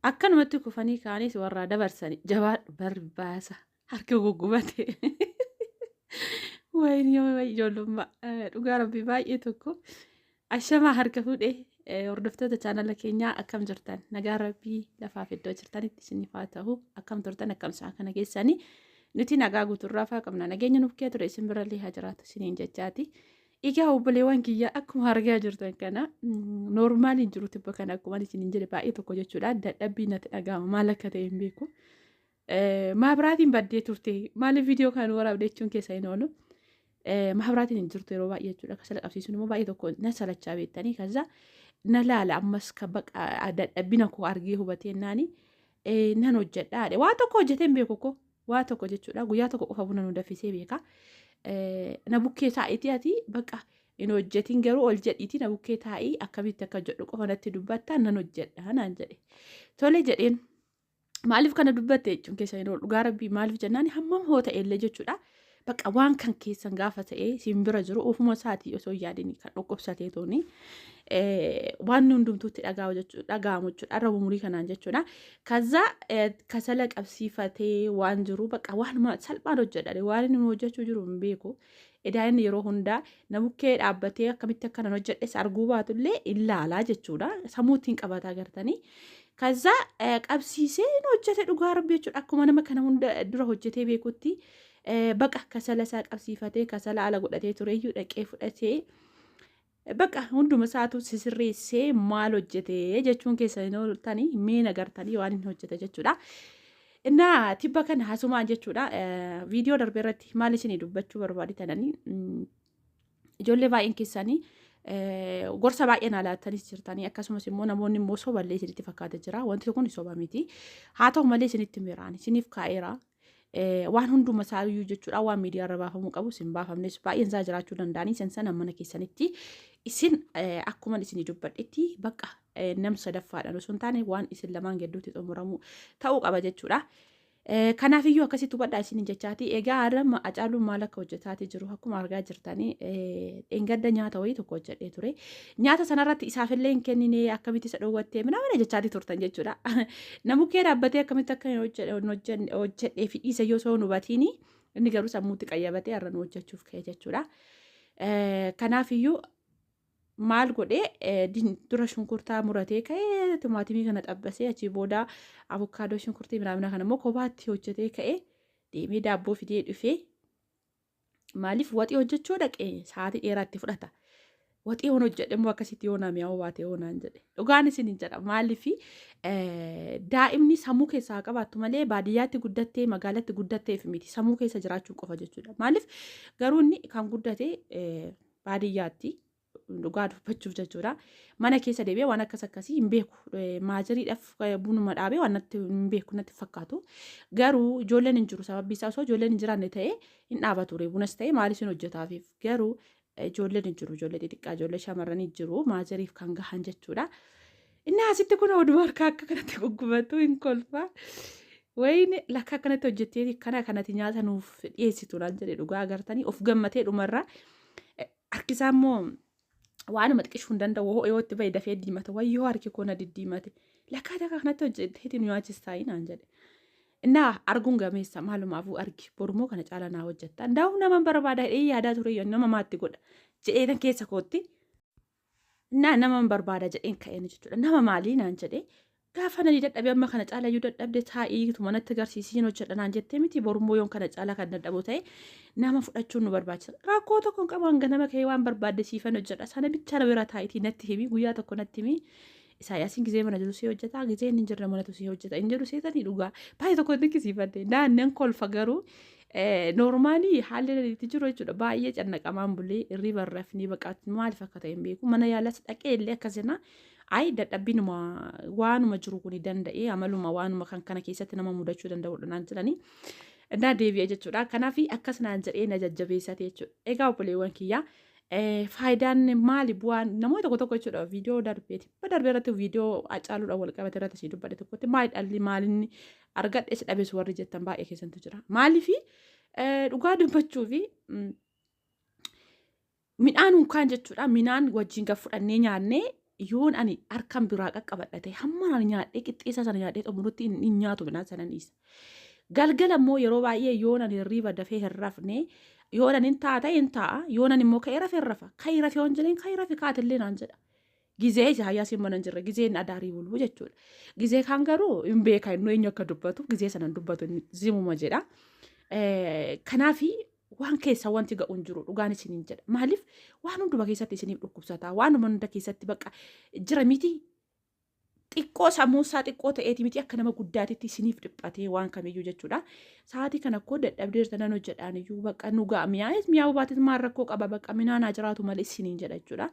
Akkanumatti kufanii ka'anis warraa dabarsani jabaadhu barbaasa harki guggubate. Wayini yoo ijoollummaa dhugaa rabbii baay'ee tokko ashamaa harka fuudhee hordoftoota chaanala keenyaa akkam jirtan nagaa rabbii lafaaf iddoo jirtanitti isiniif haa ta'u akkam turtan akkam sa'a kana keessanii nuti nagaa guuturraa faa qabna nageenya nuuf kee ture isin birallee haa jiraatu isiniin jechaati. Egaa obboleewwan kiyya akkuma argaa jirtan kana noormaaliin jiru tibba kana akkuma isiniin jedhe baay'ee tokko jechuudha. Dadhabbii natti dhaga'ama maal akka ta'e hin beeku. Maabiraatiin baddee turte maaliif viidiyoo kana waraabde jechuun keessa hin oolu. Maabiraatiin hin jirtu yeroo baay'ee jechuudha. Kasala qabsiisuun immoo baay'ee tokko na salachaa beektanii kaza na laala ammas ka baqa dadhabbina koo argee hubatee naani nan hojjedha. Waa tokko hojjetee hin beeku koo. Waa tokko jechuudha. Guyyaa tokko qofa buna nu danfisee beeka. Na bukkee taa'itii ati bakka hin hojjetin garuu ol jedhiitii na bukkee taa'ii akkamitti akka hojjedhu qofa natti dubbatta nan hojjedha naan jedhe. Tole jedheen. Maaliif kana dubbatte jechuun keessa hin oolu. Dhugaa rabbii maaliif jennaan hammam hoo ta'e illee jechuudha. Bakka waan kan keessan gaafa ta'e siin bira jiru ofuma isaatii osoo hin yaadin kan dhukkubsatee tooni. Waan hundumtuutti dhaga'amu jechuudha. Arraba umurii kanaan jechuudha. Kaza kasala qabsiifatee waan jiru bakka waanuma salphaan hojjedha. Waan inni hojjechuu jiru hin beeku. Edaa inni yeroo hundaa na bukkee dhaabbatee akkamitti akka nan hojjedhes arguu baatullee ilaalaa jechuudha. Sammuu ittiin qabataa gartanii. Kaza qabsiisee hin hojjete dhugaa rabbi jechuudha. Akkuma nama kana hunda dura hojjetee beekutti baqa kasala isaa qabsiifatee kasala ala godhatee tureyyuu dhaqee fudhatee baqa hunduma isaatu sisirreessee maal hojjete jechuun keessa hin ooltanii mee nagartanii waan inni hojjete jechuudha. Innaa tibba kana hasumaan jechuudha viidiyoo darbe irratti maal isinii dubbachuu barbaade tananii ijoollee baay'een keessanii gorsa baay'ee naa laattanis jirtanii akkasumas immoo namoonni immoo soballee isinitti fakkaate jira wanti kun soba miti haa ta'u malee isinitti miraan isiniif kaa'eera waan hunduma isaayyuu jechuudha waan miidiyaa irra baafamuu qabu isin baafamnes baay'een isaa jiraachuu danda'anii isin sana mana keessanitti isin akkuma isinii dubbadhetti bakka nam sadaffaadhaan osoo hin taane waan isin lamaan gidduutti xumuramu ta'uu qaba jechuudha. Kanaafiyyuu akkasitti hubadhaa isiniin jechaati. Egaa har'a Hacaaluun maal akka hojjetaatii jiru akkuma argaa jirtanii dheengadda nyaata wayii tokko hojjedhee ture. Nyaata sanarratti isaafillee hin kennine akkamitti isa dhoowwattee minamina jechaatii turtan jechuudha. Namukkee dhaabbatee akkamitti akka hojjedhee fi dhiise yoo osoo hin hubatiini inni garuu sammuutti qayyabatee har'a nu hojjechuuf ka'e jechuudha. Kanaafiyyuu maal godhee dura shunkurtaa muratee ka'ee timaatimii kana xabbasee achii booda avukaadoo shunkurtii minaamina kana immoo kophaatti hojjetee ka'ee deemee daabboo fidee dhufee maaliif waxii hojjechuu dhaqee sa'aatii dheeraatti fudhata. Waxii yoon hojjedhe immoo akkasitti yoo naa mi'aawuu baate yoo naan jedhe. Dhugaan isin hin jedha maaliif daa'imni sammuu keessaa qabaattu malee baadiyyaatti guddattee magaalatti guddatteef miti sammuu keessa jiraachuu qofa jechuudha. Maaliif garuu inni kan guddate baadiyyaatti dhugaa dubbachuuf jechuudha. Mana keessa deebi'ee waan akkas akkasii hin beeku. Maajariidhaaf bunuma dhaabee waan natti hin beeku natti fakkaatu. Garuu ijoolleen hin jiru sababbi isaa osoo ijoolleen hin jiraanne ta'ee hin dhaaba ture. Bunas ta'ee maalis hin hojjetaafiif. Garuu ijoolleen hin jiru ijoollee xixiqqaa ijoollee shamarranii jiru maajariif kan gahan jechuudha. Inni asitti kun oduu harkaa akka kanatti guggubatu hin kolfa. Wayini lakka akkanatti hojjettee kana kanatti nyaata nuuf dhiyeessitu naan jedhe dhugaa agartanii of gammatee dhumarraa. Harki isaa immoo waanuma xiqqishuu hin danda'u hoo yoo itti bahe dafee diimata wayyoo harki koo na diddiimate lakkaa takka kanatti hojjetteeti nu nyaachistaa naan jedhe. Innaa arguun gameessa maalumaafuu argi borumoo kana caala naa hojjetta. Ndaa'u nama barbaada jedhee yaadaa ture nama maatti godha jedhee keessa kootti. Innaa nama barbaada jedheen ka'een jechuudha. Nama maalii naan jedhee gaafa nani dadhabe amma kana caala iyyuu dadhabde taa'ii manatti agarsiisiin hojjedha naan jettee miti borummoo yoon kana caala kan dadhabu ta'e nama fudhachuun nu barbaachisa. Rakkoo tokko hin qabu hanga nama ka'ee waan barbaadde siifan hojjedha. Sana bichaa na bira taa'itii natti himi guyyaa tokko natti himi. Isaayyaasiin gizee mana jiru si hojjeta gizee inni hin jirre manatu si hojjeta hin jedhu seetanii dhugaa baay'ee tokko dinqisiifadhe naannan kolfa garuu noormaalii haalli itti jiru jechuudha baay'ee cannaqamaan bulee hirriba rafnii baqa maaliif akka ta'e hin beeku mana yaalas dhaqee illee akkasina ayi dadhabbinuma waanuma jiru kuni danda'ee amaluma waanuma kan kana keessatti nama mudachuu danda'udha naan jedhanii naa deebi'e jechuudha kanaaf akkas naan jedhee na jajjabeessate jechuudha egaa obboleewwan kiyyaa faayidaan maali bu'aan namoota tokko tokko jechuudha viidiyoo darbee tibba darbee irratti viidiyoo Hacaaluudhaan wal qabate irratti si dubbadhe tokkotti maali dhalli maalinni argadhes dhabes warri jettan baay'ee keessantu jira maaliifi dhugaa dubbachuu fi midhaan unkaan jechuudha midhaan wajjin gad fudhannee nyaannee Yoon ani harkan biraa qaqqabadha ta'e hamma ani nyaadhee qixxeessaa sana nyaadhee xumurutti hin nyaatu midhaan sana dhiisa. Galgala immoo yeroo baay'ee yoon ani hirriiba dafee hin rafne yoon ani hin taa'a ta'e hin taa'a yoon ani immoo ka'ee rafe hin rafa. Ka'ii rafe yoon jedheen ka'ii rafe kaatillee naan jedha. Gizee Isaayyaasiin mana hin jirre gizeen adaarii buluu jechuudha. Gizee kaan garuu hin beeka inni eenyu akka dubbatu gizee sana hin dubbatu inni zimuma jedha. Kanaafi waan keessa wanti ga'u hin jiru dhugaan isiniin jedha. Maaliif waan hunduma keessatti isiniif dhukkubsata waan hunda keessatti bakka jira miti xiqqoo sammuusaa xiqqoo ta'eeti miti akka nama guddaatitti isiniif dhiphatee waan kamiyyuu jechuudha. Sa'aatii kana koo dadhabdeerta nan hojjedhaan iyyuu bakka nu ga'a mi'aayis mi'aawuu baates maal rakkoo qaba bakka minaan haa jiraatu malee isiniin jedha jechuudha.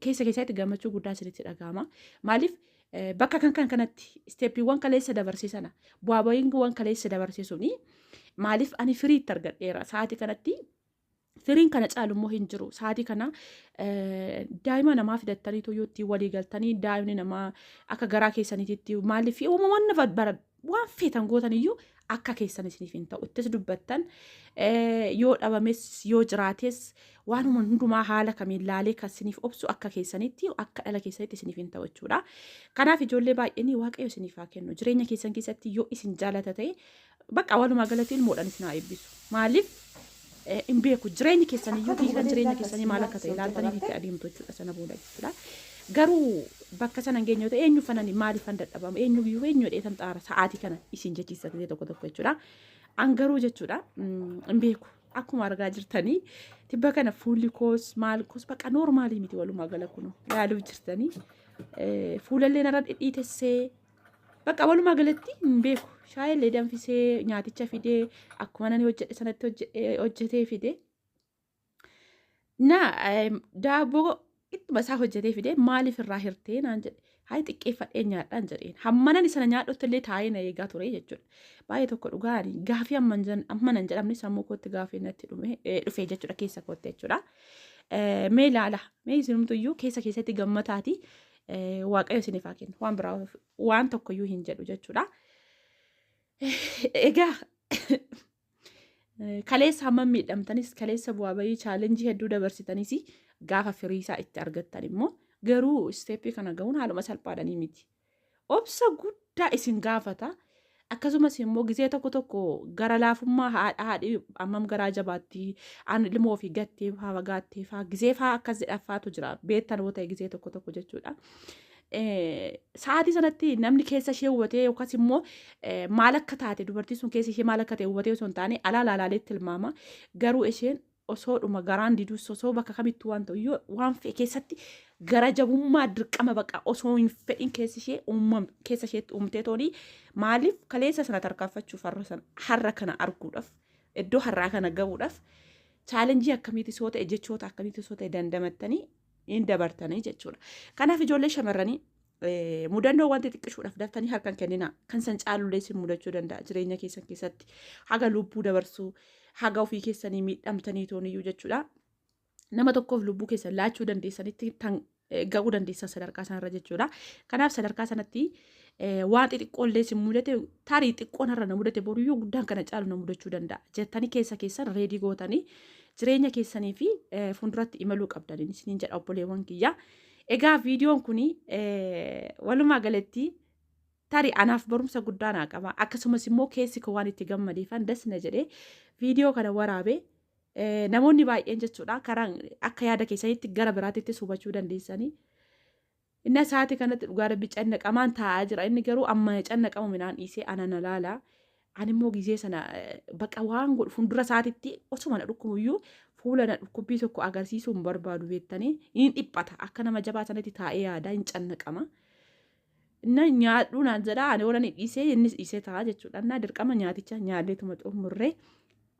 Keessa keessatti gammachuu guddaa isinitti dhaga'ama. Maaliif bakka kan kan kanatti isteeppiiwwan kaleessa dabarsee sana bu'aa bahiiwwan kaleessa dabarsee suni maaliif ani firii itti argadheera sa'aatii kanatti firiin kana caalu immoo hin jiru. Sa'aatii kana daa'ima namaa fidattanii yoo ittiin walii galtanii daa'imni namaa akka garaa keessaniititti maaliif uumamaan nafa bara waan feetan gootan iyyuu akka keessan isiniif hin ta'u. Ittis dubbattan yoo dhabames yoo jiraates waanuma hundumaa haala kamiin laalee kan isiniif obsu akka keessanitti akka dhala keessanitti isiniif hin ta'u jechuudha. Kanaaf ijoollee baay'een Waaqayyo isiniif haa kennu. Jireenya keessan keessatti yoo isin jaalata ta'e bakka walumaa galatti ilmoodhaan isin haa eebbisu. Maaliif hin beeku jireenyi keessan iyyuu hiikan jireenya keessanii maal akka ta'e ilaaltanii itti adeemtu jechuudha sana booda jechuudha. Garuu bakka sana hin geenye yoo ta'e eenyu fanani maaliifan dadhabama eenyu iyyuu eenyu dheetan xaara sa'aatii kana isin jechiisatee tokko tokko jechuudha. An garuu jechuudha hin beeku akkuma argaa jirtanii tibba kana fuulli koos maal koos bakka noormaalii miti walumaa gala kunu ilaaluuf jirtanii fuulallee narra dhidhiitessee Bakka walumaa galatti hin beeku. Shaayillee danfisee nyaaticha fidee akkuma nani hojjedhe sanatti hojjetee fide. Na daabboo ittuma isaa hojjetee fidee maaliif irraa hirtee naan jedhe. Hayi xiqqeeffadhee nyaadhaan jedheen. Hammanan sana nyaadhutti illee taa'ee na eegaa ture jechuudha. Baay'ee tokko dhugaa gaafii hamma nan jedhamne sammuu kootti gaafii natti dhufe jechuudha keessa kootti jechuudha. Mee ilaala mee isinumtuyyuu keessa keessatti gammataati. Waaqayyo isiniif haa kennu waan biraa waan tokkoyyuu hin jedhu jechuudha. Egaa kaleessa hammam miidhamtanis kaleessa bu'aa bayii chaalenjii hedduu dabarsitanis gaafa firii isaa itti argattan immoo garuu isteeppii kana gahuun haaluma salphaadhanii miti. Obsa guddaa isin gaafata. Akkasumas immoo gizee tokko tokko gara laafummaa haadha haadhi ammam garaa jabaatti an ilmoo ofii gattee faa fagaattee faa gizee faa akkas jedhafaatu jira beektan yoo ta'e gizee tokko tokko jechuudha. Sa'aatii sanatti namni keessa ishee hubatee yookaas immoo maal akka taate dubartii sun keessa ishee maal akka ta'e hubatee osoo hin taane alaa laalaalee tilmaama. Garuu isheen osoodhuma garaan didus osoo bakka kamittuu waan ta'u iyyuu waan fe'e keessatti gara jabummaa dirqama baqa osoo hin fedhin keessi ishee uumam keessa isheetti uumtee toonii maaliif kaleessa sana tarkaanfachuuf har'a sana har'a kana arguudhaaf iddoo har'aa kana ga'uudhaaf chaalenjii akkamiitis yoo ta'e jechoota akkamiitis yoo ta'e dandamattanii hin dabartanii jechuudha. Kanaaf ijoollee shamarranii mudannoo wanti xiqqishuudhaaf daftanii harkan kenninaa kan san caalullee isin mudachuu danda'a jireenya keessan keessatti haga lubbuu dabarsuu haga ofii keessanii miidhamtanii tooniyyuu jechuudha. Nama tokkoof lubbuu keessan laachuu dandeessanitti tan ga'uu dandeessan sadarkaa sanarra jechuudha. Kanaaf sadarkaa sanatti waan xixiqqoollee isin mudate tarii xiqqoon har'a na mudate boruyyuu guddaan kana caalu na mudachuu danda'a jettanii keessa keessan reedii gootanii jireenya keessanii fi fuulduratti imaluu qabdaniin isiniin jedha obboleewwan kiyya. Egaa viidiyoon kun walumaa galatti tarii anaaf barumsa guddaa naa qaba. Akkasumas immoo keessi koo waan itti gammadeefan das na jedhee viidiyoo kana waraabee namoonni baay'een jechuudha karaa akka yaada keessanitti gara biraatittis hubachuu dandeessanii. Inni sa'aatii kanatti dhugaa rabbi cannaqamaan taa'aa jira. Inni garuu amma cannaqamu midhaan dhiisee ana na laala. Ani immoo gizee sana baqa waan godhu fuuldura isaatitti osuma na dhukkubuyyuu fuula na dhukkubbii tokko agarsiisuu hin barbaadu beektanii. Inni dhiphata akka nama jabaa sanatti taa'ee yaada hin cannaqama. Inna nyaadhuu naan jedha ani oolan dhiisee innis dhiisee ta'a jechuudha. Innaa dirqama nyaaticha nyaadheetuma xumurree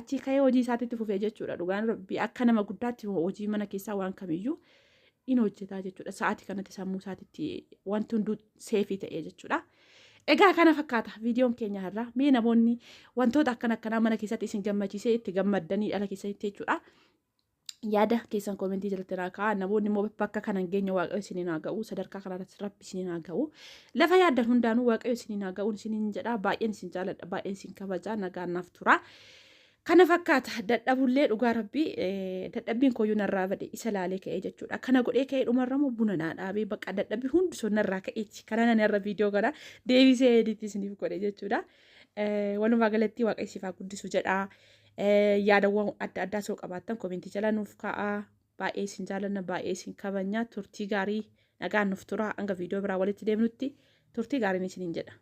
achii ka'ee hojii isaatitti fufee jechuudha. Dhugaan rabbii akka nama guddaatti hojii mana keessaa waan kamiyyuu in hojjetaa jechuudha. Sa'aatii kanatti sammuu isaatitti wanti hunduu seefii ta'ee jechuudha. Egaa kana fakkaata viidiyoon keenya har'aa. Mee namoonni wantoota akkana akkanaa mana keessatti isin gammachiisee itti gammaddanii dhala keessanitti jechuudha. Yaada keessan koomentii jalatti naa kaa'aa. Namoonni immoo bakka kana hin geenye Waaqayyo isiniin haa ga'u. Sadarkaa kanarratti Rabbi isiniin haa ga'u. Lafa yaaddan hundaanuu Waaqayyo isiniin haa ga'u isiniin jedha. Baay'een isin jaaladha. Baay'een isin kabaja. Nagaan naaf tura. Kana fakkaata. Dadhabullee dhugaa rabbii dadhabbiin kooyyuu narraa bade isa laalee ka'ee jechuudha. Kana godhee ka'ee dhumarramoo buna naa dhaabee bakka dadhabbii hundi sun narraa ka'eeti. Kana nan irra viidiyoo kana deebisee ediitii isiniif godhe jechuudha. Walumaa galatti Waaqa isiif haa guddisu jedha. Yaadawwan adda addaa soo qabaattan komentii jala nuuf kaa'aa. Baay'ee isin jaalanna, baay'ee isin kabanya. Turtii gaarii, nagaan nuuf tura. Hanga viidiyoo biraa walitti deemnutti turtii gaariin isiniin jedha.